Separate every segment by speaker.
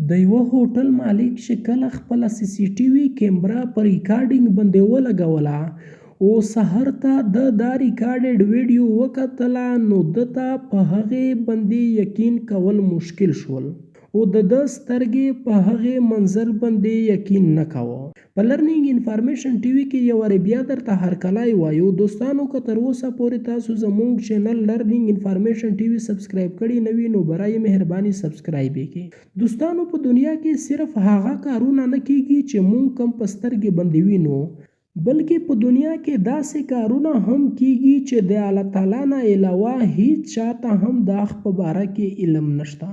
Speaker 1: د یوه هوټل مالک چې کله خپله سي سي ټي وي کیمره په ریکارډنګ باندې ولګوله او سحر ته ده دا ریکارډډ ویډیو وکتله نو ده ته په هغې باندې یقین کول مشکل شول او د ده سترګې په هغې منظر باندې یقین نه کاوه. په لرننګ انفارمیشن ټي وي کې یو وارې بیا درته هرکلی وایو. دوستانو که تر اوسه پورې تاسو زمونږ چینل لرننګ انفارمیشن ټي وي سبسکرایب کړی نه وي نو برای مهرباني سبسکرایب یې کړئ. دوستانو په دنیا کې صرف هغه کارونه نه کیږي چې مونږ کوم په سترګې باندې وینو بلکې په دنیا کې داسې کارونه هم کیږي چې د الله تعالی نه علاوه هیڅ چاته هم د هغ په باره کې علم نشته.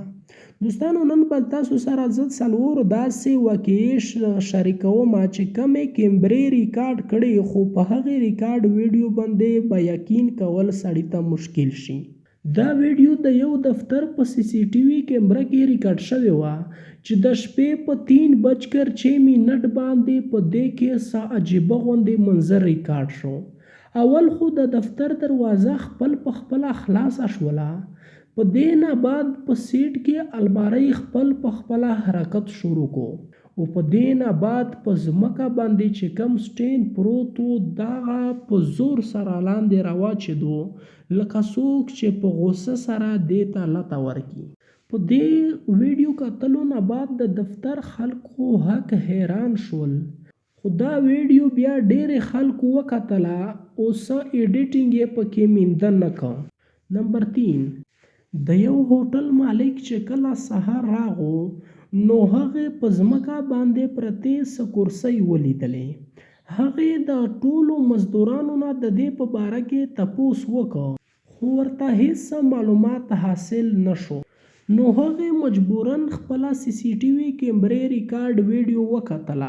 Speaker 1: دوستانو نن به تاسو سره زه څلور داسې واقعې شریکوم چې کومې کیمبرې ریکارډ کړې خو په هغې ریکارډ ویډیو باندې به یقین کول سړي ته مشکل شي. دا ویډیو د یو دفتر په سي سي ټي وي کیمره کې ریکارډ شوې وه چې د شپې په تین بج کر چه منټ باندې په دې کې څه عجیبه غوندې منظر ریکارډ شو. اول خو د دفتر دروازه خپل په خپله خلاصه شوله، په دې نه بعد په سیټ کې المارۍ خپل په خپله حرکت شروع کو او په دې نه بعد په ځمکه باندې چې کوم سټین پروت وو دغه په زور سره لاندې راواچیدو لکه څوک چې په غوسه سره دې ته لته ورکړي. په دې ویډیو کتلو نه بعد د دفتر خلک خو هک حیران شول خو دا ویډیو بیا ډیرې خلکو وکتله او څه ایډیټنګ یې پکې مینده نه که. نمبر تین، د یو هوټل مالک چې کله سهار راغو نو هغې په ځمکه باندې پرتې څه کرسۍ ولیدلې. هغې د ټولو مزدورانو نه د دې په باره کې تپوس وکړ خو ورته هیڅ څه معلومات حاصل نه شو. نو هغې مجبوراً خپله سي سي ټي وي کیمرې ریکارډ ویډیو وکتله.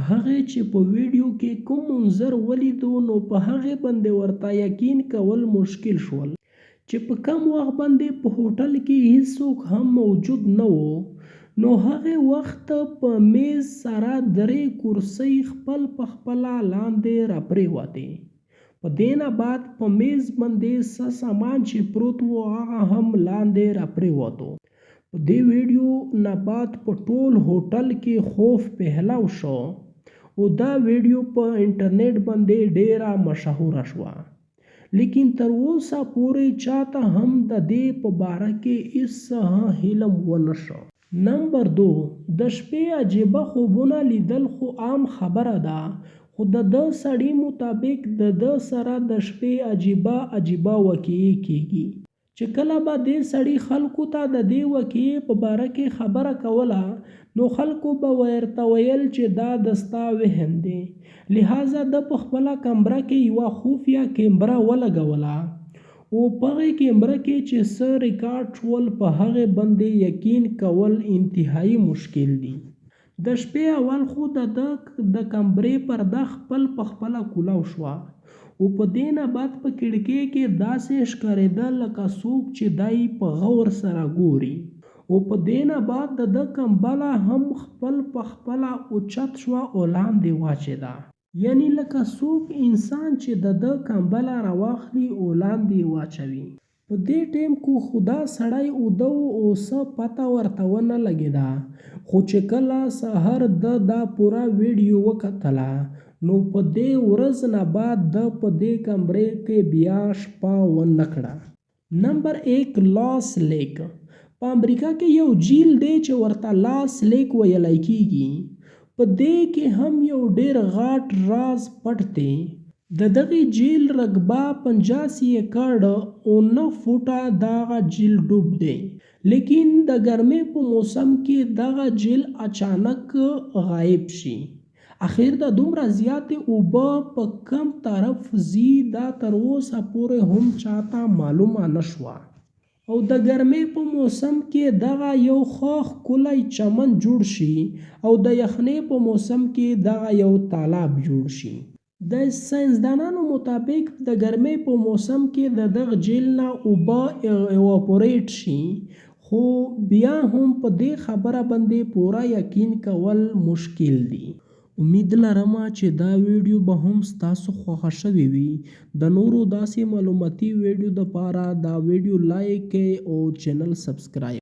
Speaker 1: هغې چې په ویډیو کې کوم منظر ولیدو نو په هغې باندې ورته یقین کول مشکل شول چې په کوم وخت باندې په هوټل کې هیڅوک هم موجود نه وو نو هغې وخت په میز سره درې کرسۍ خپل په خپله لاندې راپریوتې. په دې نه بعد په میز باندې څه سامان چې پروت وو هغه هم لاندې راپریوتو. په دې ویډیو نه بعد په ټول هوټل کې خوف پهلاو شو او دا ویډیو په انټرنیټ باندې ډیره مشهوره شوه. لیکن تر اوسه پورې چاته هم د دې په باره کې هیڅ څه علم ونه شو. نمبر دو، د شپې عجیبه خوبونه لیدل خو عام خبره ده خو د ده سړي مطابق د ده سره د شپې عجیبه عجیبه واقعې کیږي. چې کله به دې سړي خلکو ته د دې واقعې په باره کې خبره کوله نو خلکو به ورته ویل چې دا د ستا وهم دی. لهذا ده په خپله کمره کې یوه خفیه کیمره ولګوله او په هغې کیمره کې چې څه ریکارډ شول په هغې باندې یقین کول انتهايي مشکل دي. د شپې اول خو د ده د کمبرې پرده خپل په خپله کولاو شوه او په دې نه بعد په کړکۍ کې داسې ښکارېده لکه څوک چې دی په غور سره ګوري او په دې نه بعد د ده کمبله هم خپل په خپله اوچت شوه او لاندې واچېده. یعنی لکه څوک انسان چې د ده کمبله راواخلي او لاندې یې واچوي. په دې ټیم کو خو دا سړی اوده و او څه پته ورته ونه لګیده خو چې کله سحر ده دا پوره ویډیو وکتله نو په دې ورځ نه بعد ده په دې کمرې کې بیا شپه ونه کړه. نمبر ایک لاس لیک، په امریکا کې یو جیل دی چې ورته لاس لیک ویلی کیږي په دې کې هم یو ډیر غاټ راز پټ دی. د دغې جیل رقبه 85 ایکړ او نه فوټه دغه جیل ډوب دی لیکن د ګرمۍ په موسم کې دغه جیل اچانک غایب شي. اخر دا دومره زیاتې اوبه په کوم طرف ځي دا تر اوسه پورې هم چاته معلومه نه شوه. او د ګرمۍ په موسم کې دغه یو ښه ښکلی چمن جوړ شي او د یخنۍ په موسم کې دغه یو تالاب جوړ شي. د ساینسدانانو مطابق د ګرمۍ په موسم کې د دغ جیل نه اوبه ایواپوریټ شي خو بیا هم په دې خبره باندې پوره یقین کول مشکل دي. امید لرم چې دا ویډیو به هم ستاسو خوښه شوې وي. د نورو داسې معلوماتي ویډیو دپاره دا ویډیو لایک کړئ او چینل سبسکرایب.